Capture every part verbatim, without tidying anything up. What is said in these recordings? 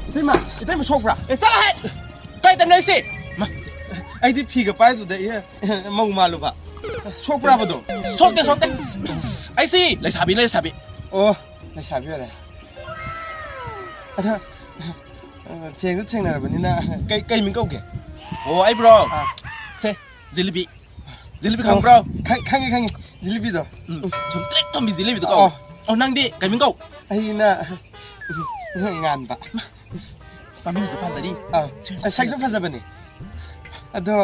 ꯏꯇꯩꯃ, ꯏꯇꯩꯃ ꯁꯣꯛꯄ꯭ꯔꯥ? ꯑꯦ, ꯆꯠꯂꯣꯍꯦ! ꯀꯥꯏ ꯇꯝꯅꯩꯁꯤ? ꯃꯥ, ꯑꯩꯗꯤ ꯐꯤꯒ ꯄꯥꯏꯗꯨꯗ, ꯏꯍꯦ, ꯃꯧ ꯃꯥꯜꯂꯨꯕ꯫ ꯁꯣꯛꯄ꯭ꯔꯥꯕꯗꯣ? ꯁꯣꯛꯇꯦ, ꯁꯣꯛꯇꯦ꯫ ꯑꯩꯁꯤ ꯂꯩꯁꯥꯕꯤ, ꯂꯩꯁꯥꯕꯤ꯫ ꯑꯣ, ꯂꯩꯁꯥꯕꯤ ꯑꯣꯏꯔꯦ꯫ ꯑꯗ, ꯊꯦꯡꯁꯨ ꯊꯦꯡꯅꯔꯕꯅꯤꯅ, ꯀꯩ, ꯀꯩ ꯃꯤꯡ ꯀꯧꯒꯦ? ꯑꯣ, ꯑꯩꯕ꯭ꯔꯣ? ꯑꯥ꯫ ꯁꯦ, ꯖꯤꯂꯤꯕꯤ꯫ ꯖꯤꯂꯤꯕꯤ ꯈꯪꯕ꯭ꯔꯣ? ꯑꯣ, ꯈꯪ-, ꯈꯪꯉꯦ, ꯈꯪꯉꯦ꯫ ꯖꯤꯂꯤꯕꯤꯗꯣ꯫ ꯎꯝ, ꯁꯨꯝ ꯇ꯭ꯔꯦꯛ ꯊꯝꯕꯤ ꯖꯤꯂꯤꯕꯤꯗꯣ ꯀꯧ꯫ ꯑꯣ꯫ ꯑꯣ, ꯅꯪꯗꯤ ꯀꯩ ꯃꯤꯡ ꯀꯧ? ꯑꯩꯅ ꯉꯥꯟꯕ꯫ ꯃꯃꯤꯡꯁꯨ ꯐꯖꯔꯤ꯫ ꯑꯥ, ꯁꯛꯁꯨ ꯐꯖꯕꯅꯤ꯫ ꯑꯗꯣ,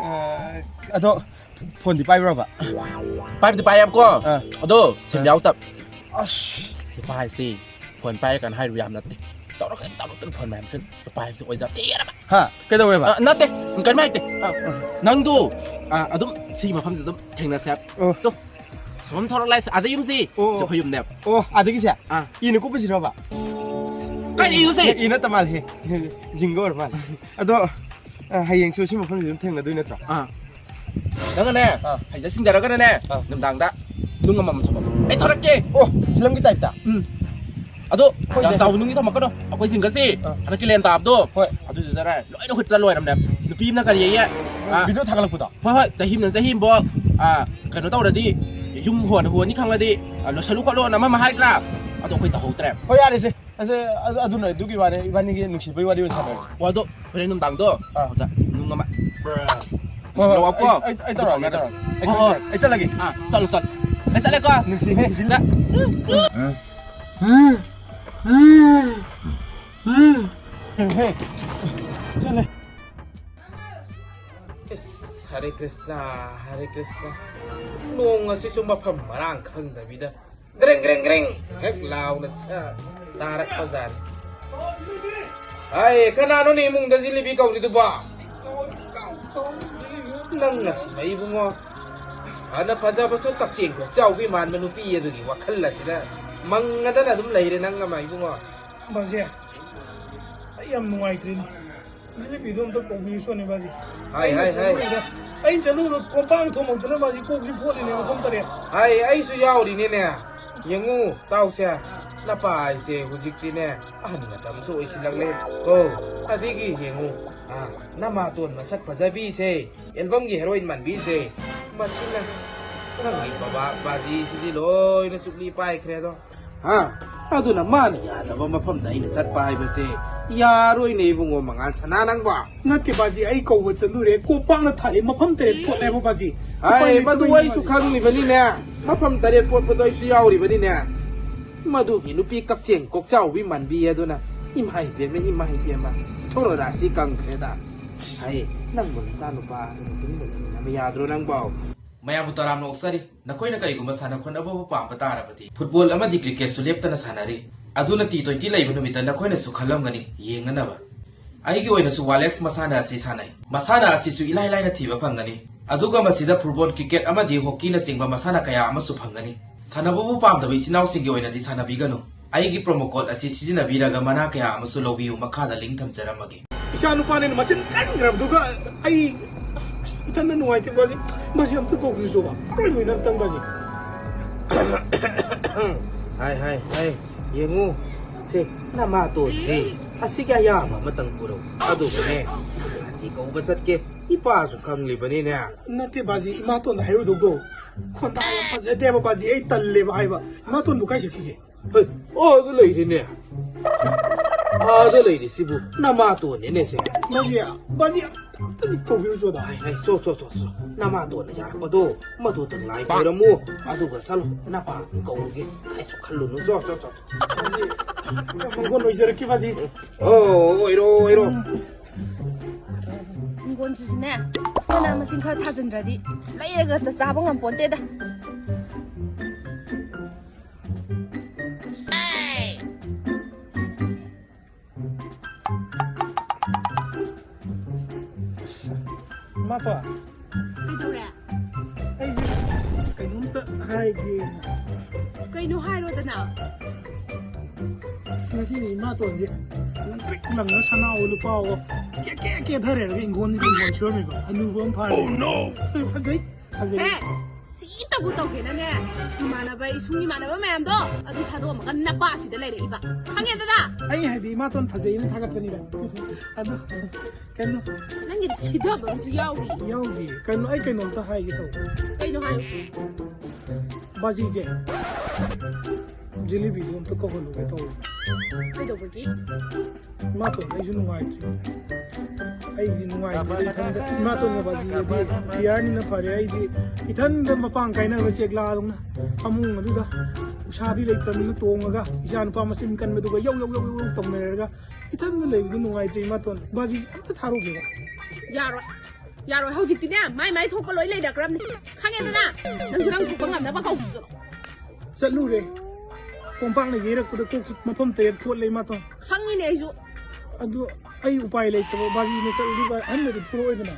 ꯑ, ꯑꯗꯣ ꯐꯣꯟꯗꯤ ꯄꯥꯏꯕ꯭ꯔꯣꯕ? ꯄꯥꯏꯕꯗꯤ ꯄꯥꯏꯌꯦꯕꯀꯣ꯫ ꯑꯥ꯫ ꯑꯗꯣ ꯁꯤꯝ ꯑꯥ꯫ ꯌꯥꯎꯗꯕ꯫ ꯑꯁ꯫ ꯅꯨꯄꯥ ꯍꯥꯏꯁꯤ ꯐꯣꯟ ꯄꯥꯏꯔꯀꯥꯟꯗ ꯍꯥꯏꯔꯨ ꯌꯥꯝ ꯅꯠꯇꯦ꯫ ꯇꯧꯔꯛꯀꯅꯤ, ꯇꯧꯔꯛꯇꯅ ꯐꯣꯟ ꯃꯌꯥꯝꯁꯤꯅ꯫ ꯅꯨꯄꯥ ꯍꯥꯏꯕꯁꯤ ꯑꯣꯏꯖꯕ ꯊꯤꯔꯕ꯫ ꯍꯥ? ꯀꯩꯗꯧꯋꯦꯕ? ꯑ, ꯅꯠꯇꯦ, ꯀꯔꯤꯝ ꯍꯥꯏꯇꯦ꯫ ꯑ, ꯅꯪꯗꯨ, ꯑ, ꯑꯗꯨꯝ ꯁꯤꯒꯤ ꯃꯐꯝꯁꯤꯗ ꯑꯗꯨꯝ ꯊꯦꯡꯅꯁꯦ ꯍꯥꯏꯕ꯫ ꯑꯣ꯫ ꯇꯨ, ꯁꯣꯝ ꯊꯣꯔꯛ ꯂꯥꯏꯁ, ꯑꯗ ꯌꯨꯝꯁꯤ꯫ ꯑꯣ, ꯁꯤ ꯑꯣ꯫ ꯑꯩꯈꯣꯏ ꯌꯨꯝꯅꯦꯕ꯫ ꯑꯣ, ꯑꯗꯒꯤꯁꯦ? ꯑꯥ꯫ ꯏꯅ ꯀꯨꯞꯄꯁꯤꯔꯕ? ꯀꯥꯏꯗ ꯏꯔꯨꯁꯦ? ꯏ ꯅꯠꯇ ꯃꯥꯜꯂꯦ꯫ ꯖꯤꯡꯒ ꯑꯣꯏꯔ ꯃꯥꯜꯂꯦ꯫ ꯑꯗꯣ, ꯑ, ꯍꯌꯦꯡꯁꯨ ꯁꯤ ꯃꯐꯝꯁꯤꯗ ꯑꯗꯨꯝ ꯊꯦꯡꯅꯗꯣꯏ ꯅꯠꯇ꯭ꯔꯣ? ꯑꯥ꯫ ꯅꯪꯅꯅꯦ, ꯑꯥ꯫ ꯍꯩꯖ ꯁꯤꯡꯖꯔꯒꯅꯅꯦ, ꯑꯥ꯫ ꯅꯨꯡꯗꯥꯡꯗ ꯅꯨꯡ ꯑꯃꯃꯝ ꯊꯝꯃꯝꯃꯣ꯫ ꯑꯩ ꯊꯣꯔꯛꯀꯦ꯫ ꯑꯣ, ꯐꯤꯂꯝꯒꯤ ꯇꯥꯏꯞꯇ? ꯎꯝ꯫ ꯑꯗꯣ, ꯍꯣꯏꯅꯦ꯫ ꯌꯥꯝ ꯆꯥꯎꯕ ꯅꯨꯡꯗꯤ ꯊꯝꯃꯛꯀꯅꯣ꯫ ꯑꯩꯈꯣꯏ ꯖꯤꯡꯒꯁꯤ ꯑꯥ꯫ ꯍꯟꯗꯛꯀꯤ ꯂꯦꯟ ꯇꯥꯕꯗꯣ, ꯍꯣꯏ꯫ ꯑꯗꯨꯗꯨꯗꯅꯦ ꯂꯣꯏꯅ ꯍꯨꯠꯇ ꯂꯣꯏꯔꯝꯅꯦ꯫ ꯅꯨꯄꯤ ꯑꯃꯅ ꯀꯔꯤ ꯑꯌꯦ? ꯑꯥ꯫ ꯚꯤꯗꯤꯑꯣ ꯊꯥꯒꯠꯂꯛꯄꯗꯣ? ꯍꯣꯏ, ꯍꯣꯏ, ꯆꯍꯤ ꯑꯃꯅ ꯆꯍꯤ ꯑꯃꯕꯨ, ꯑꯥ, ꯀꯩꯅꯣ ꯇꯧꯔꯗꯤ, ꯌꯨꯝ ꯍꯣꯟ-, ꯍꯣꯟꯅꯤ ꯈꯪꯂꯗꯤ, ꯑꯥ, ꯂꯣꯏꯁꯜꯂꯨ ꯈꯣꯠꯂꯨꯅ ꯑꯃ ꯑꯃ ꯍꯥꯏꯗ꯭ꯔꯥ? ꯑꯗꯣ ꯑꯩꯈꯣꯏ ꯇꯧꯍꯧꯗ꯭ꯔꯦ꯫ ꯍꯣꯏ, ꯌꯥꯔꯦꯁꯦ꯫ ꯑꯗꯨ, ꯑꯗꯨ, ꯑꯗꯨꯅ ꯑꯗꯨꯒꯤ ꯋꯥꯅꯤ, ꯏꯕꯥꯅꯤꯒꯤ ꯅꯨꯡꯁꯤꯕꯒꯤ ꯋꯥꯔꯤ ꯑꯣꯏꯅ ꯁꯥꯟꯅꯔꯁꯤ꯫ ꯑꯣ, ꯑꯗꯣ ꯍꯣꯔꯦꯟ ꯅꯨꯡꯗꯥꯡꯗꯣ ꯑꯥ꯫ ꯑꯗꯨꯗ ꯅꯨꯡ ꯑꯃ ꯍꯣꯏ, ꯍꯣꯏ, ꯂꯧꯔꯛꯑꯣꯀꯣ꯫ ꯑꯩ, ꯑꯩ, ꯑꯩ ꯇꯧꯔꯛꯑꯒꯦ, ꯑꯗꯨꯒ ꯇꯧꯔꯛꯑꯒꯦ꯫ ꯑꯩ ꯍꯣꯏ, ꯍꯣꯏ꯫ ꯆꯠꯂꯒꯦ꯫ ꯑꯩ ꯆꯠꯂꯒꯦ꯫ ꯑꯥ, ꯆꯠꯂꯣ, ꯆꯠꯂꯣ꯫ ꯑꯩ ꯆꯠꯂꯦꯀꯣ꯫ ꯅꯨꯡꯁꯤꯍꯦ, ꯁꯤꯗ꯫ ꯆꯠꯂꯦ꯫ ꯏꯁ, ꯍꯔꯦ ꯀ꯭ꯔꯤꯁꯅ, ꯍꯔꯦ ꯀ꯭ꯔꯤꯁꯅ꯫ ꯅꯣꯡ ꯑꯁꯤꯁꯨ ꯃꯐꯝ ꯃꯔꯥꯡ ꯈꯪꯗꯕꯤꯗ ꯒ꯭ꯔꯤꯡ, ꯒ꯭ꯔꯤꯡ, ꯒ꯭ꯔꯤꯡ ꯍꯦꯛ ꯂꯥꯎꯅ ꯁ-, ꯇꯥꯔꯛꯄꯖꯥꯠꯅꯤ꯫ ꯍꯥꯏ, ꯀꯅꯥꯅꯣꯅꯦ ꯏꯃꯨꯡꯗ ꯖꯤꯂꯤꯕꯤ ꯀꯧꯔꯤꯗꯨꯕꯣ? ꯅꯪꯅ ꯁꯨꯝ ꯏꯕꯨꯡꯉꯣ, ꯐꯅ ꯐꯖꯕꯁꯨ ꯀꯛꯆꯦꯡ ꯀꯣꯛꯆꯥꯎꯕꯤ ꯃꯥꯟꯕ ꯅꯨꯄꯤ ꯑꯗꯨꯒꯤ ꯋꯥꯈꯜ ꯑꯁꯤꯗ ꯃꯪꯉꯗꯅ ꯑꯗꯨꯝ ꯂꯩꯔꯦ ꯅꯪ ꯑꯃ ꯏꯕꯨꯡꯉꯣ꯫ ꯕꯥꯖꯤ, ꯑꯩ ꯌꯥꯝ ꯅꯨꯡꯉꯥꯏꯇ꯭ꯔꯦꯅꯦ꯫ ꯖꯤꯂꯤꯕꯤꯗꯣ ꯑꯝꯇ ꯀꯧꯕꯤꯔꯨꯆꯣꯅꯦ, ꯕꯥꯖꯤ꯫ ꯍꯥꯏ, ꯑꯩꯅ ꯍꯥꯏ, ꯍꯥꯏ꯫ ꯆꯠꯂꯨꯕꯗ, ꯑꯩꯅ ꯆꯠꯂꯨꯕꯗ ꯀꯣꯝꯄꯥꯡ ꯊꯣꯝꯃꯛꯇꯅ ꯃꯥꯁꯤ ꯀꯣꯛꯁꯤ ꯐꯣꯠꯂꯤꯅꯦ, ꯃꯐꯝ ꯇꯔꯦꯠ꯫ ꯍꯥꯏ, ꯑꯩꯁꯨ ꯌꯥꯎꯔꯤꯅꯦꯅꯦ꯫ ꯌꯦꯡꯉꯨ, ꯇꯥꯎꯁꯦ, ꯅꯄꯥ ꯍꯥꯏꯁꯦ ꯍꯧꯖꯤꯛꯇꯤꯅꯦ, ꯑꯍꯟ ꯃꯇꯝꯁꯨ ꯑꯣꯏꯁꯤꯜꯂꯛꯂꯦ꯫ ꯀꯣ, ꯑꯗꯒꯤ ꯌꯦꯡꯉꯨ, ꯑꯥ, ꯅꯃꯥꯇꯣꯟ ꯃꯁꯛ ꯐꯖꯕꯤꯁꯦ, ꯑꯦꯜꯕꯝꯒꯤ ꯍꯦꯔꯣꯏꯟ ꯃꯥꯟꯕꯤꯁꯦ, ꯃꯁꯤꯅ ꯅꯪꯒꯤ ꯕꯕꯥ ꯕꯥꯖꯤꯁꯤꯗꯤ ꯂꯣꯏꯅ ꯆꯨꯞꯂꯤ ꯄꯥꯏꯈ꯭ꯔꯦꯗꯣ꯫ ꯍꯥ? ꯑꯗꯨꯅ ꯃꯥꯅ ꯌꯥꯗꯕ ꯃꯐꯝꯗ ꯑꯩꯅ ꯆꯠꯄ ꯍꯥꯏꯕꯁꯦ ꯌꯥꯔꯣꯏꯅꯦ ꯏꯕꯨꯡꯉꯣ ꯃꯉꯥꯟ ꯁꯅꯥ ꯅꯪꯕꯣ꯫ ꯅꯠꯇꯦ ꯕꯥꯖꯤ, ꯑꯩ ꯀꯧꯕ ꯆꯠꯂꯨꯔꯦ, ꯀꯣꯝꯄꯥꯛꯅ ꯊꯥꯔꯦ, ꯃꯐꯝ ꯇꯔꯦꯠ ꯐꯣꯠꯂꯦꯕ ꯕꯥꯖꯤ꯫ ꯎꯄꯥꯏ ꯍꯥꯏ, ꯂꯩꯇꯕꯩꯅꯦ ꯃꯗꯨ ꯑꯩꯁꯨ ꯕꯥꯖꯤ꯫ ꯈꯪꯂꯤꯕꯅꯤꯅꯦ꯫ ꯃꯐꯝ ꯇꯔꯦꯠ ꯐꯣꯠꯄꯗꯣ ꯑꯩꯁꯨ ꯌꯥꯎꯔꯤꯕꯅꯤꯅꯦ꯫ ꯃꯗꯨꯒꯤ ꯅꯨꯄꯤ ꯀꯛꯆꯦꯡ ꯀꯣꯛꯆꯥꯎꯕꯤ ꯃꯥꯟꯕꯤ ꯑꯗꯨꯅ, ꯏꯃꯥ ꯏꯕꯦꯝꯃ, ꯏꯃꯥ ꯏꯕꯦꯝꯃ, ꯊꯣꯔꯣ ꯔꯥꯁꯤ ꯀꯪꯈ꯭ꯔꯦꯗ꯫ ꯍꯥꯏ, ꯅꯪꯕꯨ ꯅꯆꯥꯅꯨꯄꯥ ꯑꯗꯨ ꯇꯨꯃꯤꯟꯅ ꯂꯩꯁꯤꯟꯅꯕ ꯌꯥꯗ꯭ꯔꯣ ꯅꯪꯕꯣ? ꯃꯌꯥꯝꯕꯨ ꯇꯔꯥꯝꯅ ꯑꯣꯛꯆꯔꯤ꯫ ꯅꯈꯣꯏꯅ ꯀꯔꯤꯒꯨꯝꯕ ꯁꯥꯟꯅ ꯈꯣꯠꯅꯕꯕꯨ ꯄꯥꯝꯕ ꯇꯥꯔꯕꯗꯤ, ꯐꯨꯠꯕꯣꯜ ꯑꯃꯗꯤ ꯀ꯭ꯔꯤꯀꯦꯠꯁꯨ ꯂꯦꯞꯇꯅ ꯁꯥꯟꯅꯔꯤ꯫ ꯑꯗꯨꯅ ꯇꯤ ꯇ꯭ꯋꯦꯟꯇꯤ ꯂꯩꯕ ꯅꯨꯃꯤꯠꯇ ꯅꯈꯣꯏꯅꯁꯨ ꯈꯜꯂꯝꯒꯅꯤ ꯌꯦꯡꯅꯅꯕ꯫ ꯑꯩꯒꯤ ꯑꯣꯏꯅꯁꯨ ꯋꯥꯂꯦꯛꯁ ꯃꯁꯥꯟꯅ ꯑꯁꯤ ꯁꯥꯟꯅꯩ꯫ ꯃꯁꯥꯟꯅ ꯑꯁꯤꯁꯨ ꯏꯂꯥꯏ ꯂꯥꯏꯅ ꯊꯤꯕ ꯐꯪꯒꯅꯤ꯫ ꯑꯗꯨꯒ ꯃꯁꯤꯗ ꯐꯨꯠꯕꯣꯜ, ꯀ꯭ꯔꯤꯀꯦꯠ ꯑꯃꯗꯤ ꯍꯣꯀꯤꯅꯆꯤꯡꯕ ꯃꯁꯥꯟꯅ ꯀꯌꯥ ꯑꯃꯁꯨ ꯐꯪꯒꯅꯤ꯫ ꯁꯥꯟꯅꯕꯕꯨ ꯄꯥꯝꯗꯕ ꯏꯆꯤꯟ ꯏꯅꯥꯎꯁꯤꯡꯒꯤ ꯑꯣꯏꯅꯗꯤ ꯁꯥꯟꯅꯕꯤꯒꯅꯨ꯫ ꯑꯩꯒꯤ ꯄ꯭ꯔꯣꯃꯣ ꯀꯣꯗ ꯑꯁꯤ ꯁꯤꯖꯤꯟꯅꯕꯤꯔꯒ ꯃꯅꯥ ꯀꯌꯥ ꯑꯃꯁꯨ ꯂꯧꯕꯤꯌꯨ꯫ ꯃꯈꯥꯗ ꯂꯤꯡ ꯊꯝꯖꯔꯝꯃꯒꯦ꯫ ꯏꯆꯥ ꯅꯨꯄꯥꯅꯦꯅ ꯃꯆꯤꯟ ꯀꯟꯈ꯭ꯔꯕꯗꯨꯒ ꯑꯩ, ꯑꯁ, ꯏꯊꯟꯗ ꯅꯨꯡꯉꯥꯏꯇꯦ ꯕꯥꯖꯤ꯫ ꯕꯥꯖꯤ ꯑꯝꯇ ꯀꯧꯕꯤꯌꯨ ꯆꯣꯕ꯫ ꯑꯔꯣꯏꯕ ꯑꯣꯏꯅ ꯑꯝꯇꯪ ꯕꯥꯖꯤ꯫ ꯍꯥꯏ, ꯍꯥꯏ, ꯍꯥꯏ, ꯌꯦꯡꯉꯨ꯫ ꯁꯦ, ꯅꯃꯥꯇꯣꯟꯁꯦ ꯑꯁꯤꯒꯤ ꯑꯌꯥꯕ ꯑꯃꯇꯪ ꯄꯨꯔꯛꯎ꯫ ꯑꯗꯨꯒꯅꯦ, ꯑꯁꯤ ꯀꯧꯕ ꯆꯠꯀꯦ꯫ ꯏꯄꯥꯁꯨ ꯈꯪꯂꯤꯕꯅꯤꯅꯦ꯫ ꯅꯠꯇꯦ ꯕꯥꯖꯤ, ꯏꯃꯥꯇꯣꯟꯗ ꯍꯥꯏꯔꯨꯗꯧꯗꯣ꯫ ꯈꯣꯟꯗꯥ ꯌꯥꯝ ꯐꯖꯗꯦꯕ ꯕꯥꯖꯤ, ꯑꯩ ꯇꯜꯂꯦꯕ ꯍꯥꯏꯕ꯫ ꯏꯃꯥꯇꯣꯟꯕꯨ ꯀꯥꯏ ꯆꯠꯈꯤꯒꯦ? ꯍꯩ, ꯑꯥꯗ ꯂꯩꯔꯤꯅꯦ꯫ ꯑꯥꯗ ꯂꯩꯔꯤꯁꯤꯕꯨ ꯅꯃꯥꯇꯣꯟꯅꯤꯅꯦ ꯁꯦ꯫ ꯕꯥꯖꯤ, ꯕꯥꯖꯤ, ꯑꯝꯇꯗꯤ ꯀꯧꯕꯤꯔꯨ ꯆꯣꯗ꯫ ꯍꯥꯏ, ꯍꯥꯏ, ꯆꯣ, ꯆꯣ, ꯆꯣ, ꯆꯣ꯫ ꯅꯃꯥꯇꯣꯟꯅ ꯌꯥꯔꯛꯄꯗꯣ ꯃꯗꯨꯗꯪ ꯂꯥꯏ ꯈꯣꯏꯔꯝꯃꯨ꯫ ꯑꯗꯨꯒ ꯆꯠꯂꯣ, ꯅꯄꯥ ꯀꯧꯔꯨꯒꯦ꯫ ꯀꯥꯏꯁꯨ ꯈꯜꯂꯨꯅꯨ, ꯆꯣ, ꯆꯣ, ꯆꯣ꯫ ꯕꯥꯖꯤ, ꯃꯪꯒꯣꯟ ꯑꯣꯏꯖꯔꯛꯀꯦ ꯕꯥꯖꯤ꯫ ꯑꯣ, ꯑꯣꯏꯔꯣ, ꯑꯣꯏꯔꯣ꯫ ꯍꯤꯡꯒꯣꯜꯁꯤꯁꯨꯅꯦ, ꯃꯅꯥ ꯃꯁꯤꯡ ꯈꯔ ꯊꯥꯖꯤꯟꯗ꯭ꯔꯗꯤ ꯂꯩꯔꯒ ꯆꯥꯕ ꯉꯝꯄꯣꯟꯇꯦꯗ꯫ ꯏꯃꯥꯄꯥ꯫ ꯀꯩꯗꯧꯔꯦ? ꯑꯩꯁꯦ ꯀꯩꯅꯣꯝꯇ ꯍꯥꯏꯒꯦ꯫ ꯀꯩꯅꯣ ꯍꯥꯏꯔꯣꯗꯅ꯫ ꯑꯁ, ꯉꯁꯤꯗꯤ ꯏꯃꯥꯇꯣꯟꯁꯦ ꯂꯪꯇ꯭ꯔꯤꯛ ꯂꯪꯉ ꯁꯅꯥꯑꯣ ꯂꯨꯄꯥꯑꯣ ꯀꯦ ꯀꯦ ꯀꯦꯊꯔꯦꯔꯒ ꯏꯪꯈꯣꯜꯁꯤꯗ ꯏꯪꯈꯣꯜ ꯁꯨꯔꯝꯃꯤꯕ ꯑꯅꯨꯕ ꯑꯃ ꯐꯥꯔꯦ꯫ Oh, no! ꯐꯖꯩ, ꯐꯖꯩ꯫ ꯍꯦ! ꯁꯤ ꯇꯧꯒꯦꯅꯅꯦ, ꯏꯃꯥꯟꯅꯕ, ꯏꯁꯨꯡ ꯏꯃꯥꯟꯅꯕ ꯃꯌꯥꯝꯗꯣ ꯑꯗꯨ ꯊꯥꯗꯣꯛꯑꯝꯃꯒ ꯅꯄꯥꯁꯤꯗ ꯂꯩꯔꯛꯏꯕ꯫ ꯈꯪꯉꯦꯗꯅ? ꯑꯩ ꯍꯥꯏꯗꯤ ꯏꯃꯥꯇꯣꯟ ꯐꯖꯩꯅ ꯊꯥꯒꯠꯄꯅꯤꯗ꯫ ꯑꯗꯣ ꯀꯩꯅꯣ? ꯅꯪꯒꯤꯗꯤ ꯁꯤꯊꯕ ꯑꯃꯁꯨ ꯌꯥꯎꯔꯤ꯫ ꯌꯥꯎꯗꯦ꯫ ꯀꯩꯅꯣ, ꯑꯩ ꯀꯩꯅꯣꯝꯇ ꯍꯥꯏꯒꯦ ꯇꯧꯕ꯫ ꯀꯩꯅꯣ ꯍꯥꯏꯌꯨ꯫ ꯕꯥꯖꯤꯁꯦ, ꯖꯤꯂꯤꯕꯤꯗꯨ ꯑꯝꯇ ꯀꯧꯍꯜꯂꯨꯒꯦ ꯇꯧꯕ꯫ ꯀꯩꯗꯧꯕꯒꯤ? ꯏꯃꯥꯇꯣꯟ, ꯑꯩꯁꯨ ꯅꯨꯡꯉꯥꯏꯇ꯭ꯔꯤ꯫ ꯑꯩꯁꯤ ꯅꯨꯡꯉꯥꯏꯇ꯭ꯔꯦ ꯏꯊꯟꯗ꯫ ꯏꯃꯥꯇꯣꯟꯒ ꯕꯥꯖꯤꯒꯗꯤ ꯄꯤꯌꯥꯔꯅꯤꯅ ꯐꯔꯦ꯫ ꯑꯩꯗꯤ ꯏꯊꯟꯗ ꯃꯄꯥꯟ ꯀꯥꯏꯅꯕ ꯆꯦꯛꯂꯥꯗꯧꯅ ꯐꯃꯨꯡ ꯑꯗꯨꯗ ꯎꯁꯥꯗꯤ ꯂꯩꯇ꯭ꯔꯕꯅꯤꯅ ꯇꯣꯡꯉꯒ ꯏꯆꯥ ꯅꯨꯄꯥ ꯃꯆꯤꯟ ꯀꯟꯕꯗꯨꯒ ꯌꯧ ꯌꯧ ꯌꯧ ꯌꯧ ꯇꯧꯅꯔꯒ ꯏꯊꯟꯗ ꯂꯩꯕꯗꯨ ꯅꯨꯡꯉꯥꯏꯇ꯭ꯔꯦ ꯏꯃꯥꯇꯣꯟ꯫ ꯕꯥꯖꯤ ꯑꯝꯇ ꯊꯥꯔꯨꯒꯦꯕ꯫ ꯌꯥꯔꯣꯏ꯫ ꯌꯥꯔꯣꯏ꯫ ꯍꯧꯖꯤꯛꯇꯤꯅꯦ, ꯃꯥꯏ ꯃꯥꯏ ꯊꯣꯛꯄ ꯂꯣꯏ ꯂꯩꯅꯈ꯭ꯔꯕꯅꯤ꯫ ꯈꯪꯉꯦꯗꯅ? ꯅꯪꯁꯨ ꯅꯪ ꯊꯣꯛꯄ ꯉꯝꯅꯕ ꯀꯧꯁꯤꯁꯨ꯫ ꯆꯠꯂꯨꯔꯦ꯫ ꯀꯣꯝꯄꯥꯛꯅ ꯌꯩꯔꯛꯄꯗ ꯀꯣꯛꯁꯤ ꯃꯐꯝ ꯇꯔꯦꯠ ꯐꯣꯠꯂꯦ ꯏꯃꯥꯇꯣꯟ꯫ ꯈꯪꯉꯤꯅꯦ ꯑꯩꯁꯨ꯫ ꯑꯗꯨ ꯑꯩ ꯎꯄꯥꯏ ꯂꯩꯇꯕ, ꯕꯥꯖꯤꯅ ꯆꯠꯂꯗꯤ ꯚꯥꯏ ꯑꯍꯟꯗꯗꯤ ꯐꯨꯔꯛꯑꯣꯏꯗꯅ꯫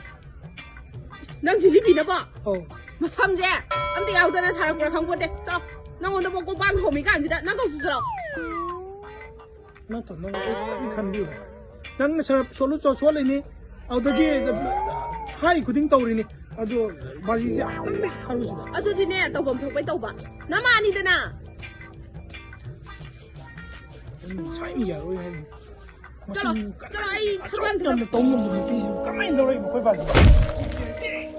ꯅꯪ ꯖꯤꯂꯤꯕꯤꯅꯕꯣ? ꯑꯧ꯫ ꯃꯁꯝꯁꯦ ꯑꯝꯇ ꯌꯥꯎꯗꯅ ꯊꯥꯔꯛꯄ꯭ꯔꯥ ꯈꯪꯄꯣꯠꯇꯦ꯫ ꯆꯠꯂꯣ꯫ ꯅꯪꯉꯣꯟꯗꯕꯨ ꯀꯣꯝꯄꯥꯛ ꯊꯣꯝꯃꯤ ꯀꯥꯟꯁꯤꯗ ꯅꯪ ꯀꯧꯁꯨ ꯆꯠꯂꯣ꯫ ꯅꯠꯇ꯭ꯔꯣ? ꯅꯪ ꯑꯩ ꯈꯤꯇꯪ ꯈꯟꯕꯤꯌꯨ꯫ ꯅꯪꯅ ꯁꯔꯞ ꯁꯣꯜꯂꯨ ꯆꯣ ꯁꯣꯜꯂꯤꯅꯤ, ꯑꯗꯨꯗꯒꯤ ꯍꯥꯏ ꯈꯨꯗꯤꯡ ꯇꯧꯔꯤꯅꯤ꯫ ꯑꯗꯣ ꯕꯥꯖꯤꯁꯦ ꯑꯝꯇꯪꯗꯤ ꯈꯜꯂꯨꯁꯤꯗ꯫ ꯑꯗꯨꯗꯤꯅꯦ, ꯇꯧꯐꯝ ꯊꯣꯛꯄꯩ ꯇꯧꯕ꯫ ꯅꯃꯥꯅꯤꯗꯅ꯫ ꯉꯁꯥꯏꯅ ꯌꯥꯔꯣꯏ ꯍꯥꯏꯕꯅꯤ꯫ ꯆꯠꯂꯣ, ꯃꯁꯤ ꯆꯠꯂꯣ, ꯑꯩ ꯊꯕꯛ ꯑꯝꯇ ꯑꯆꯧ ꯇꯝꯅ ꯇꯧ ꯉꯝꯗꯕ ꯅꯨꯄꯤꯁꯤꯕꯨ ꯀꯃꯥꯏꯅ ꯂꯧꯔꯛꯏꯅꯣ ꯑꯩꯈꯣꯏ ꯕꯥꯖꯤ?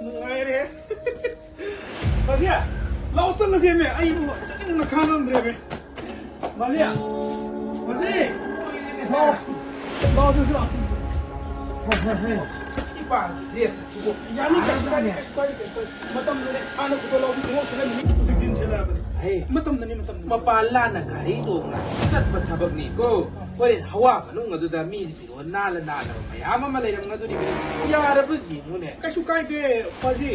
ꯅꯨꯡꯉꯥꯏꯔꯦ꯫ ꯕꯥꯖꯤ, ꯂꯥꯛꯑꯣ ꯆꯠꯂꯁꯦꯃꯦ꯫ ꯑꯩꯕꯨ ꯆꯠꯅꯤꯡꯕꯅ ꯈꯥꯡꯉꯝꯗ꯭ꯔꯦꯃꯦ꯫ ꯕꯥꯖꯤ! ꯕꯥꯖꯤ! ꯂꯥꯛꯑꯣ꯫ ꯂꯥꯛꯑꯣ, ꯆꯠꯁꯤ ꯂꯥꯛꯑꯣ꯫ ꯏꯄꯥꯒꯤ dress ꯑꯁꯤꯕꯨ ꯌꯥꯅꯤ, ꯀꯩꯁꯨ ꯀꯥꯏꯗꯦ, ꯀꯩꯁꯨ ꯀꯥꯏꯗꯦ, ꯀꯩꯁꯨ ꯀꯥꯏꯗꯦ꯫ ꯃꯇꯝꯗꯨꯅꯦ, ꯍꯥꯟꯅ ꯈꯨꯗꯣꯜ ꯂꯧꯕꯤ ꯈꯣꯡꯎꯞ ꯁꯦꯠꯂꯝꯃꯤꯅꯤ, ꯍꯧꯖꯤꯛ jeans ꯁꯦꯠꯂꯛꯑꯕꯅꯤ꯫ ꯍꯦ꯫ ꯃꯇꯝꯅꯅꯤ, ꯃꯇꯝꯅꯅꯤ꯫ ꯃꯄꯥꯟ ꯂꯥꯟꯅ ꯒꯥꯔꯤ ꯇꯣꯡꯅ ꯆꯠꯄ ꯊꯕꯛꯅꯤꯀꯣ꯫ ꯍꯣꯔꯦꯟ ꯍꯋꯥ ꯃꯅꯨꯡ ꯑꯗꯨꯗ ꯃꯤ ꯐꯤꯔꯣꯜ ꯅꯥꯜꯂ ꯅꯥꯜꯂꯕ ꯃꯌꯥꯝ ꯑꯃ ꯂꯩꯔꯝꯒꯗꯣꯔꯤꯕꯅꯤ꯫ ꯌꯥꯔꯕ ꯌꯦꯡꯉꯨꯅꯦ꯫ ꯀꯩꯁꯨ ꯀꯥꯏꯗꯦ, ꯕꯥꯖꯤ꯫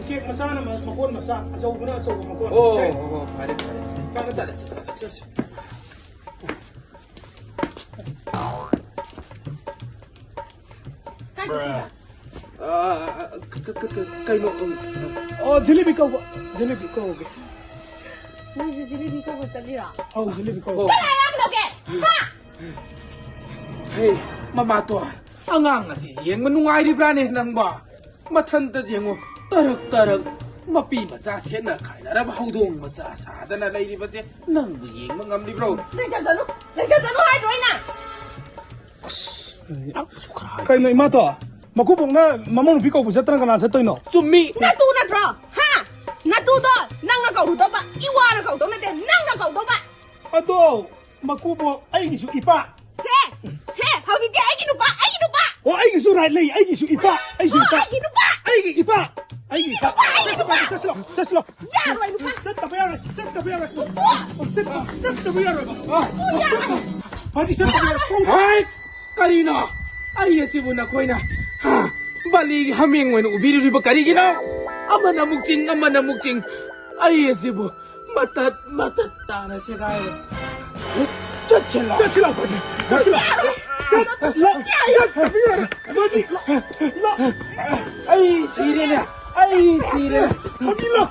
ꯎꯆꯦꯛ ꯃꯆꯥꯅ ꯃ-, ꯃꯀꯣꯟ ꯃꯆꯥ, ꯑꯆꯧꯕꯅ ꯑꯆꯧꯕ ꯃꯀꯣꯟ꯫ ꯑꯣ, ꯁꯦ꯫ ꯑꯣ, ꯑꯣ, ꯐꯔꯦ, ꯐꯔꯦ, ꯐꯔꯦ꯫ ꯆꯠꯂꯁꯤ, ꯆꯠꯂꯁꯤ, ꯆꯠꯂꯁꯤ꯫ ꯀꯥꯏ ꯆꯠꯇꯣꯏꯕ? ꯑ, ꯑ, ꯑ, ꯀ-, ꯀ-, ꯀ-, ꯀ-, ꯀꯩꯅꯣ, ꯎꯝ, ꯑꯣ, ꯖꯤꯂꯤꯕꯤ ꯀꯧꯕ, ꯖꯤꯂꯤꯕꯤ ꯀꯧꯒꯦ꯫ ꯅꯣꯏꯁꯦ ꯖꯤꯂꯤꯕꯤ ꯀꯧꯕ ꯆꯠꯂꯤꯔꯣ? ꯑꯧ, ꯖꯤꯂꯤꯕꯤ ꯀꯧꯕ꯫ ꯑꯣ꯫ ꯀꯅꯥ ꯌꯥꯝ ꯂꯧꯒꯦ? ꯍꯥ? ꯍꯦ, ꯃꯃꯥꯇꯣꯟ, ꯑꯉꯥꯡ ꯑꯁꯤ ꯌꯦꯡꯕ ꯅꯨꯡꯉꯥꯏꯔꯤꯕ꯭ꯔꯥꯅꯦ ꯅꯪꯕꯣ? ꯃꯊꯟꯇ ꯌꯦꯡꯉꯨ, ꯇꯔꯛ ꯇꯔꯛ ꯃꯄꯤ ꯃꯆꯥ ꯁꯦꯠꯅ ꯈꯥꯏꯅꯔꯕ ꯍꯧꯗꯣꯡ ꯃꯆꯥ ꯁꯥꯗꯅ ꯂꯩꯔꯤꯕꯁꯦ ꯅꯪꯕꯨ ꯌꯦꯡꯕ ꯉꯝꯂꯤꯕ꯭ꯔꯣ? ꯂꯩꯖꯁꯅꯨ, ꯂꯩꯖꯁꯅꯨ ꯍꯥꯏꯗ꯭ꯔꯣ ꯑꯩꯅ? ꯀꯩꯅꯣ ꯏꯃꯥꯇꯣ? ꯃꯀꯨꯕꯣꯛꯅ ꯃꯃꯧ ꯅꯨꯄꯤ ꯀꯧꯕ ꯆꯠꯇꯅ ꯀꯅꯥ ꯆꯠꯇꯣꯏꯅꯣ? ꯆꯨꯝꯃꯤ꯫ ꯅꯇꯨ ꯅꯠꯇ꯭ꯔꯣ? ꯍꯥ? ꯅꯇꯨꯗꯣ ꯅꯪꯅ ꯀꯧꯔꯨꯗꯧꯕ, ꯏꯋꯥꯅ ꯀꯧꯗꯧ ꯅꯠꯇꯦ, ꯅꯪꯅ ꯀꯧꯗꯧꯕ꯫ ꯑꯗꯣ ꯃꯀꯨꯕꯣꯛ ꯑꯩꯒꯤꯁꯨ ꯏꯄꯥ꯫ ꯁꯦ, ꯁꯦ, ꯍꯧꯖꯤꯛꯇꯤ ꯑꯩꯒꯤ ꯅꯨꯄꯥ, ꯑꯩꯒꯤ ꯅꯨꯄꯥ꯫ ꯑꯣ, ꯑꯩꯒꯤꯁꯨ right ꯂꯩ, ꯑꯩꯒꯤꯁꯨ ꯏꯄꯥ, ꯑꯩꯒꯤꯁꯨ ꯑꯣ, ꯏꯄꯥ꯫ ꯑꯩꯒꯤ ꯅꯨꯄꯥ꯫ ꯑꯩꯒꯤ ꯏꯄꯥ, ꯑꯩꯒꯤ ꯏꯄꯥ꯫ ꯏꯄꯥ, ꯑꯩꯒꯤ ꯆꯠꯁꯤ, ꯏꯄꯥ꯫ ꯆꯠꯁꯤ, ꯆꯠꯁꯤ꯫ ꯌꯥꯔꯣꯏ, ꯅꯨꯄꯥ꯫ ꯆꯠꯇꯕ ꯌꯥꯔꯣꯏ, ꯆꯠꯇꯕ ꯌꯥꯔꯣꯏ꯫ ꯅꯨꯄꯥ꯫ ꯆꯠ-, ꯆꯠꯇꯕ ꯌꯥꯔꯣꯏ꯫ ꯑ, ꯌꯥꯔꯣꯏ꯫ ꯄꯥꯖꯤ, ꯆꯠꯇꯕ ꯌꯥꯔꯣꯏ꯫ ꯍꯥꯏ! ꯀꯔꯤꯅꯣ? ꯑꯩ ꯑꯁꯤꯕꯨ ꯅꯈꯣꯏꯅ, ꯍꯥ, ꯕꯥꯂꯤꯒꯤ ꯍꯥꯃꯦꯡ ꯑꯣꯏꯅ ꯎꯕꯤꯔꯤꯕ ꯀꯔꯤꯒꯤꯅꯣ? ꯑꯃꯅ ꯑꯃꯨꯛ ꯆꯤꯡ, ꯑꯃꯅ ꯑꯃꯨꯛ ꯆꯤꯡ꯫ ꯑꯩ ꯑꯁꯤꯕꯨ ꯃꯇꯠ ꯃꯇꯠ ꯇꯥꯅ ꯁꯦꯒꯥꯏꯔꯦ꯫ ꯆꯠꯁꯤꯂꯥꯎ꯫ ꯆꯠꯁꯤꯂꯥꯎ, ꯄꯥꯖꯤ꯫ ꯆꯠꯁꯤꯂꯥꯎ꯫ ꯆꯠ-, ꯂꯥꯎ꯫ ꯆꯠꯇꯕ ꯌꯥꯔꯣꯏ꯫ ꯄꯥꯖꯤ, ꯂꯥꯎ꯫ ꯂꯥꯎ꯫ ꯑꯩ ꯁꯤꯔꯦꯅꯦ꯫ ꯑꯩ ꯁꯤꯔꯦꯅꯦ꯫ ꯄꯥꯖꯤ, ꯂꯥꯎ꯫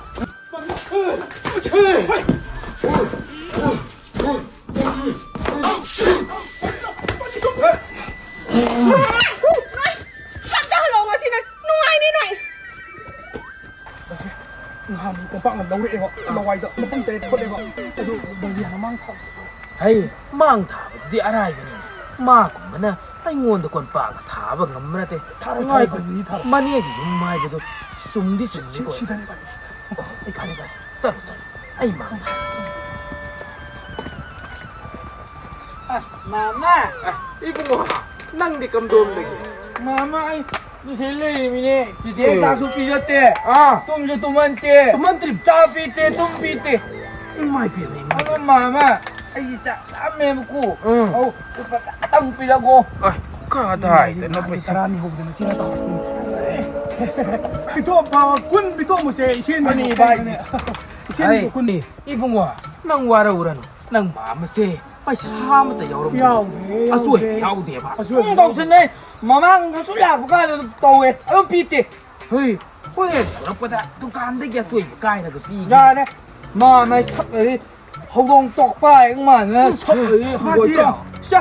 ꯄꯥꯖꯤ꯫ ꯍꯩ꯫ ꯅꯣꯏ, ꯀꯝꯇ ꯍꯜꯂꯛꯑꯣ ꯉꯁꯤ ꯅꯣꯏ꯫ ꯅꯨꯡꯉꯥꯏꯅꯤ ꯅꯣꯏ꯫ ꯃꯁꯦ, ꯅꯍꯥꯟ ꯀꯣꯝꯄꯥꯛꯅ ꯂꯧꯔꯛꯑꯦꯕ, ꯂꯋꯥꯏꯗ ꯃꯄꯨꯟ ꯇꯔꯦꯠ ꯐꯨꯠꯂꯦꯕ꯫ ꯑꯗꯨ ꯕꯜꯖꯤꯌꯥꯅ ꯃꯥꯡ ꯊꯥꯕ꯫ ꯍꯩ, ꯃꯥꯡ ꯊꯥꯕꯗꯨꯗꯤ ꯑꯔꯥꯏꯕꯅꯤ꯫ ꯃꯥꯒꯨꯝꯕꯅ ꯑꯩꯉꯣꯟꯗ ꯀꯣꯟꯄꯥꯛꯅ ꯊꯥꯕ ꯉꯝꯕ ꯅꯠꯇꯦ꯫ ꯊꯥꯔꯣꯏ, ꯊꯥꯔꯣꯏ, ꯅꯨꯡꯉꯥꯏꯕ꯫ ꯕꯜꯖꯤ, ꯊꯥꯔꯣꯏ꯫ ꯃꯅꯦꯒꯤ ꯌꯨꯝ ꯍꯥꯏꯕꯗꯨ ꯆꯨꯝꯗꯤ ꯆꯨꯝꯗꯤ ꯁꯤ-, ꯑꯣꯏ꯫ ꯁꯤꯗꯅꯤ ꯕꯜꯖꯤ꯫ ꯑꯣ, ꯑꯩ ꯈꯪꯉꯦ, ꯈꯪꯉꯦ꯫ ꯆꯠꯂꯣ, ꯆꯠꯂꯣ꯫ ꯑꯩ ꯃꯥꯡ ꯊꯥꯕ꯫ ꯑ, ꯃꯥꯃ! ꯑ, ꯏꯕꯨꯡꯉꯣ, ꯅꯪꯗꯤ ꯀꯝꯗꯧꯔꯝꯗꯒꯦ? ꯃꯥꯃ, ꯑꯩ ꯁꯤꯗ ꯂꯩꯔꯤꯃꯤꯅꯦ꯫ ꯆꯤꯆꯦ ꯑꯦ꯫ ꯆꯥꯛꯁꯨ ꯄꯤꯖꯠꯇꯦ꯫ ꯑꯥ꯫ ꯇꯨꯝꯁꯨ ꯇꯨꯝꯍꯟꯇꯦ꯫ ꯇꯨꯝꯍꯟꯗ꯭ꯔꯤꯕ? ꯆꯥ ꯄꯤꯇꯦ, ꯇꯨꯝ ꯄꯤꯇꯦ꯫ ꯏꯃꯥꯏ ꯄꯦꯝꯃ, ꯏꯃꯥꯏ ꯑꯗꯣ ꯄꯦꯝꯃ꯫ ꯃꯥꯃ, ꯑꯩꯒꯤ ꯆꯥꯛ ꯂꯥꯝꯃꯦꯕꯀꯣ꯫ ꯎꯝ꯫ ꯑꯧ, ꯂꯨꯄꯥ ꯇꯔꯥꯇꯪ ꯄꯤꯔꯛꯑꯣ꯫ ꯑ, ꯀꯗꯥꯏꯗꯅꯣ ꯅꯍꯥꯟꯒꯤ ꯄꯩꯁꯥ? ꯇꯔꯥꯅꯤ ꯍꯧꯕꯗ ꯉꯁꯤꯅ ꯇꯧꯔꯛꯄꯅꯤ꯫ ꯄꯤꯊꯣꯛ, ꯄꯥ-, ꯀꯨꯟ ꯄꯤꯊꯣꯛꯑꯝꯃꯨꯁꯦ, ꯏꯆꯦꯅ ꯑꯅꯤ ꯀꯩꯅꯣ ꯚꯥꯏ꯫ ꯏꯆꯦꯅ ꯑꯩ ꯀꯨꯟ꯫ ꯏꯕꯨꯡꯉꯣ, ꯅꯪ ꯋꯥꯔꯧꯔꯅꯨ꯫ ꯅꯪ ꯃꯥꯝꯃꯁꯦ ꯄꯩꯁꯥ ꯑꯃꯠꯇ ꯌꯥꯎꯔꯝꯃꯣꯏ꯫ ꯌꯥꯎꯗꯦ, ꯑꯆꯣꯏꯕ ꯌꯥꯎꯗꯦ꯫ ꯌꯥꯎꯗꯦꯕ꯫ ꯑꯆꯣꯏꯕ ꯁꯨꯝ ꯌꯥꯎꯗꯦ꯫ ꯇꯧꯁꯟꯅꯩ꯫ ꯃꯃꯥꯡꯗꯁꯨ ꯂꯥꯛꯄ ꯀꯥꯟꯗ ꯑꯗꯨꯝ ꯇꯧꯋꯦ, ꯑꯗꯨꯝ ꯄꯤꯗꯦ꯫ ꯍꯣꯏ, ꯍꯣꯔꯦꯟ ꯇꯧꯔꯛꯄꯗ ꯗꯨꯀꯥꯟꯗꯒꯤ ꯑꯆꯣꯏꯕ ꯀꯥꯏꯔꯒ ꯄꯤꯒꯦ꯫ ꯌꯥꯔꯦ꯫ ꯃꯥ ꯃꯥꯏ ꯁꯛ ꯑꯗꯤ ꯍꯧꯗꯣꯡ ꯇꯣꯛꯄ ꯍꯥꯏ ꯃꯥꯟꯅ ꯁꯛ ꯑꯗꯤ ꯃꯥꯁꯤ ꯍꯪꯒꯣꯏꯗ꯭ꯔꯣ? ꯁꯦ,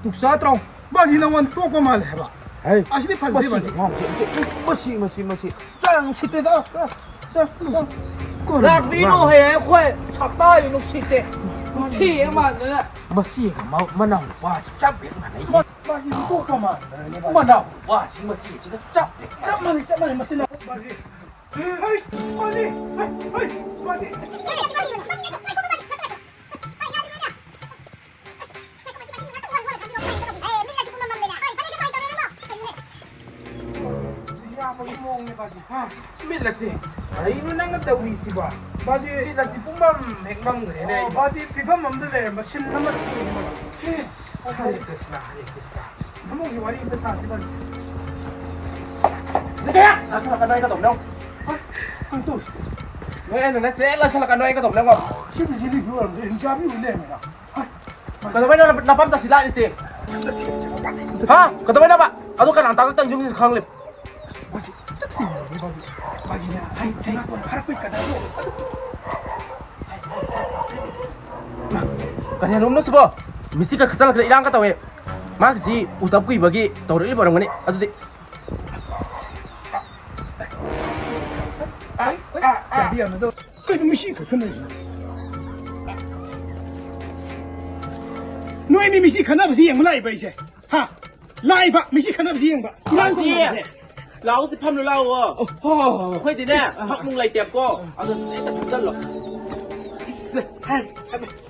ꯇꯨꯀꯠꯆꯗ꯭ꯔꯣ? ꯃꯥꯁꯤ ꯅꯉꯣꯟ ꯇꯣꯛꯄ ꯃꯥꯜꯂꯦ ꯍꯥꯏꯕ꯫ ꯍꯩ, ꯑꯁꯤꯗꯤ ꯐꯖꯗꯦ, ꯃꯁꯤ ꯃꯥꯁꯤ꯫ ꯃꯁꯤ, ꯃꯁꯤ, ꯃꯁꯤ꯫ ꯆꯥ ꯅꯨꯡꯁꯤꯠꯇꯦꯗ꯫ ꯂꯥꯛꯄꯤꯅꯨ, ꯍꯌꯦꯡ ꯑꯩꯈꯣꯏ ꯁꯛꯇꯥꯁꯤ ꯅꯨꯡꯁꯤꯠꯇꯦ꯫ ꯈꯨꯊꯤ ꯑꯃ ꯃꯥꯟꯗꯅ꯫ ꯃꯁꯤꯒ ꯃ-, ꯃꯅꯥꯎ ꯅꯨꯄꯥꯁꯤ ꯆꯞ ꯍꯦꯛ ꯃꯥꯟꯅꯩ꯫ ꯃꯥ-, ꯃꯥꯁꯤ ꯃꯀꯣꯛꯀ ꯃꯥꯟꯅꯔꯅꯤ ꯃꯥꯁꯤ꯫ ꯃꯅꯥꯎ ꯅꯨꯄꯥꯁꯤ ꯃꯆꯦꯁꯤꯒ ꯆꯞ ꯍꯦꯛ ꯃꯥꯟꯅꯩ꯫ ꯆꯞ ꯃꯥꯟꯅꯩ, ꯆꯞ ꯃꯥꯟꯅꯩ, ꯃꯁꯤ ꯃꯥ-, ꯃꯥꯁꯤ꯫ ꯍꯩ, ꯃꯥꯁꯤ, ꯍꯩ, ꯍꯩ, ꯃꯥꯁꯤ꯫ ꯌꯥꯕꯒꯤ ꯃꯑꯣꯡꯅꯦ ꯕꯥꯖꯤ꯫ ꯍꯥ? ꯃꯤꯠ ꯑꯁꯤ ꯀꯔꯤꯅꯣ ꯅꯪꯅ ꯇꯧꯔꯤꯁꯤꯕꯣ? ꯕꯥꯖꯤ꯫ ꯃꯤꯠ ꯑꯁꯤ ꯄꯨꯡꯃꯝ ꯍꯦꯛ ꯃꯝꯈ꯭ꯔꯦꯅꯦ ꯑꯣ, ꯑꯩꯕꯣ꯫ ꯕꯥꯖꯤ, ꯐꯤꯕꯝ ꯑꯃꯗ ꯂꯩꯔꯝꯕ ꯁꯤꯟ ꯑꯃ ꯊꯣꯛꯏꯅꯦ ꯕꯥꯖꯤ꯫ ꯏꯁ, ꯍꯔꯦ ꯀ꯭ꯔꯤꯁꯅ, ꯍꯔꯦ ꯀ꯭ꯔꯤꯁꯅ꯫ ꯊꯃꯣꯏꯒꯤ ꯋꯥꯔꯤ ꯑꯝꯇ ꯁꯥꯁꯤ ꯕꯥꯖꯤ꯫ ꯅꯪ ꯀꯌꯥ ꯂꯥꯛꯁꯜꯂꯛꯀꯅꯣ ꯑꯩ ꯀꯩꯗꯧꯕꯅꯣ? ꯍꯥ? ꯀꯩꯅꯣ ꯇꯧꯔꯤꯁꯤ? ꯅꯣꯏ ꯑꯩꯅ ꯅꯠꯇꯦ, ꯂꯥꯛꯁꯜꯂꯛꯀꯅꯣ ꯑꯩ ꯀꯩꯗꯧꯕꯅꯣ? ꯁꯤꯗꯤ ꯖꯤꯂꯤꯕꯤ ꯑꯣꯏꯔꯝꯗ꯭ꯔꯦ, ꯍꯤꯡꯆꯥꯕꯤ ꯑꯣꯏ ꯂꯩꯔꯝꯃꯦꯗ꯫ ꯀꯩꯗꯧꯕꯩꯅꯣ ꯅꯄꯥꯝ ꯇꯁꯤ ꯂꯥꯛꯏꯁꯦ? ꯍꯥ? ꯀꯩꯗꯧꯕꯩꯅꯣꯕ? ꯑꯗꯨ ꯀꯅꯥ ꯇꯥꯛꯂꯛꯇꯅ ꯌꯨꯝꯁꯤꯗ ꯈꯪꯂꯤꯕ? ꯕꯥꯖꯤ, ꯕꯥꯖꯤꯅ ꯍꯥꯏ, ꯍꯥꯏ, ꯐꯥꯔꯛꯄꯩ ꯀꯗꯥꯏꯗꯣ? ꯀꯔꯤꯅꯣ ꯁꯤꯕꯣ? ꯃꯤꯁꯤ ꯈꯠꯆꯜꯂꯛꯇꯅ ꯏꯔꯥꯡꯒ ꯇꯧꯋꯦ꯫ ꯃꯥꯒꯤꯁꯤ ꯎꯗꯕ ꯀꯨꯏꯕꯒꯤ ꯇꯧꯔꯛꯂꯤꯕ ꯑꯣꯏꯔꯝꯒꯅꯤ꯫ ꯑꯗꯨꯗꯤ ꯆꯥꯕꯤ ꯌꯥꯅꯗꯕ꯫ ꯀꯩꯅꯣ ꯃꯤꯁꯤ ꯈꯠꯈꯠꯅꯔꯤꯁꯤꯅ? ꯅꯣꯏ ꯑꯅꯤ ꯃꯤꯁꯤ ꯈꯠꯅꯕꯁꯤ ꯌꯦꯡꯕ ꯂꯥꯛꯏꯕ ꯑꯩꯁꯦ? ꯍꯥ? ꯂꯥꯛꯏꯕ ꯃꯤꯁꯤ ꯈꯠꯅꯕꯁꯤ ꯌꯦꯡꯕ? ꯏꯔꯥꯡ ꯇꯧꯅꯕꯁꯦ? ꯂꯥꯛꯑꯣꯁꯤ ꯐꯝꯂꯨ ꯂꯥꯛꯑꯣ꯫ ꯑꯣ, ꯍꯣ, ꯍꯣ, ꯍꯣ꯫ ꯑꯩꯈꯣꯏꯗꯤꯅꯦ, ꯍꯛ ꯅꯨꯡ ꯂꯩꯇꯦꯕꯀꯣ꯫ ꯑꯗꯣ ꯍꯦꯛꯇ ꯐꯝꯖꯜꯂꯣ꯫ ꯏꯁ, ꯍꯥꯏ,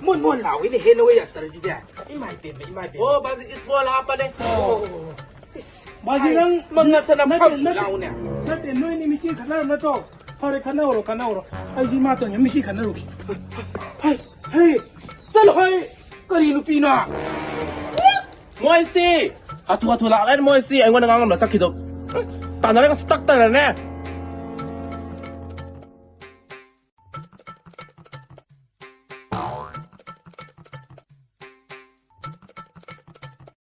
ꯃꯣꯟ ꯃꯣꯟ ꯂꯥꯎꯏꯅꯦ ꯍꯦ ꯅꯣꯏ ꯑꯁꯇꯔꯁꯤꯗꯤ꯫ ꯏꯃꯥꯏ ꯄꯦꯝꯃ, ꯏꯃꯥꯏ ꯄꯦꯝꯃ꯫ ꯑꯣ, ꯕꯥꯖꯤ, ꯏꯁ ꯕꯣꯜ ꯍꯥꯞꯄꯅꯦ꯫ ꯑꯣ, ꯑꯣ, ꯑꯣ, ꯑꯣ꯫ ꯏꯁ, ꯕꯥꯖꯤ, ꯍꯥꯏ, ꯅꯪ ꯃꯉꯛ ꯁꯅ ꯅꯠꯇꯦ, ꯐꯝ ꯅꯠꯇꯦ, ꯂꯥꯎꯅꯦ꯫ ꯅꯠꯇꯦ, ꯅꯣꯏꯅꯤ ꯃꯤꯁꯤ ꯈꯠꯅꯔꯕ ꯅꯠꯇ꯭ꯔꯣ? ꯐꯔꯦ, ꯈꯠꯅꯍꯧꯔꯣ, ꯈꯠꯅꯍꯧꯔꯣ꯫ ꯑꯩꯁꯤ ꯏꯃꯥꯇꯣꯟꯒ ꯃꯤꯁꯤ ꯈꯠꯅꯔꯨꯒꯦ꯫ ꯍꯩ, ꯍꯩ, ꯆꯠꯂꯣ ꯍꯩ꯫ ꯀꯔꯤ ꯅꯨꯄꯤꯅꯣ? ꯃꯣꯏꯁꯤ ꯍꯥꯊꯨ ꯍꯥꯊꯨ ꯂꯥꯛꯂꯦ ꯃꯣꯏꯁꯤ꯫ ꯑꯩꯉꯣꯟꯗ ꯉꯥꯡꯉꯝꯂ ꯆꯠꯈꯤꯗꯣ꯫ ꯇꯥꯟꯅꯔꯒ ꯁꯇꯛꯇꯅꯅꯦ꯫